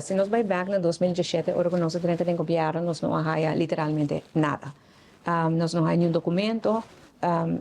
Si nos bay back na 2017, ora cu nos a drenta den gobierno, nos no a haya literalmente nada. Nos no haya ningun documento,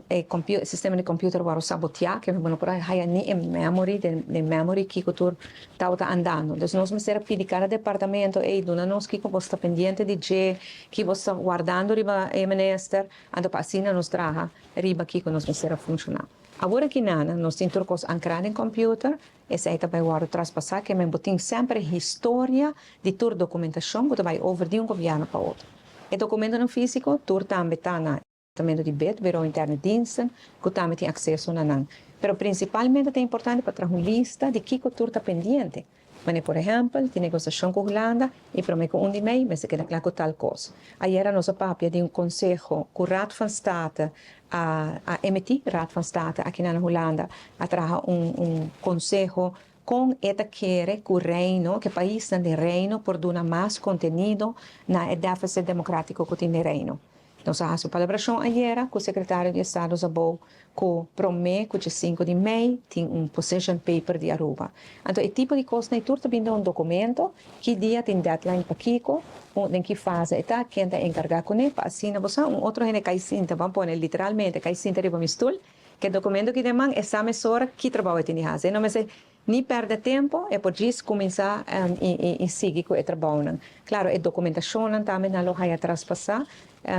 e sistema di computer a wordo sabotea, cu no por haya ni e memory, di memory kico tur tabata andando. Dus nos mester a pidi cada departamento: "Ey, duna nos kico bo ta pendiente di dje, kico bo ta wardando riba e minister", anto pa asina nos traha riba kico nos mester a funciona. Awor aki nada, nos tin tur cos ancra den computer, esey tambe wordo traspasa, kiermen bo tin semper historia di tur documentacion cu bay over di un gobierno pa otro. E documentonan fisico, tur tambe ta na departamento di BID, Bureau Interne Diensten, cu tambe tin aceso na nan. Pero principalmente ta importante pa traha un lista di kico tur ta pendiente. Mas, por ehempel, tin negociacion cu Hulanda y prome cu 1 di mei, mester keda cla cu tal cos. Ayera nos a papia di un conseho cu Raad van State a emiti. Raad van State aki na Hulanda a traha un conseho con e ta kere cu Reino, cu pais di Reino por duna mas contenido na deficit democratico cu tin den Reino. Nos a haci palabracion ayera cu e secretario di Estado Szabó cu prome cu 5 di mei tin un position paper di Aruba. Anto, e tipo di cos nan tur tambe un documento cu dia tin deadline pa kico, den ki fase ta, ken ta encarga cu ne, pa asina bo un otro hende cay sinta, ban pone literalmente, cay sinta riba mi stoel, cu e documento aki den man, e sa mesora ki trabou tin di haci. No mester ni perde tempo e por cuminsa y sigui cu e trabou. Claro, e documentacion tambe nan lo haya traspasa,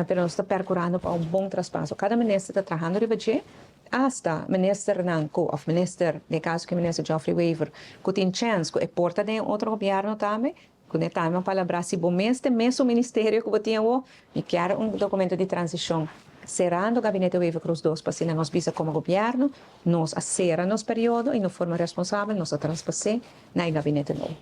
pero nos ta percurando pa un bon traspaso. Cada minister ta trahando riba dje, hasta ministernan cu, of minister, den caso cu minister Geoffrey Wever, cu tin chance cu e por ta den otro gobierno tambe, cu ne tambe palabra si bo mes mes ministerio cu tin o, mi kier un documento di transicion cerrando o gabinete Wever Croes 2 pa asina nos bisa como gobierno, nos a cera nos periodo y na forma responsabel nos a traspasa na gabinete nobo.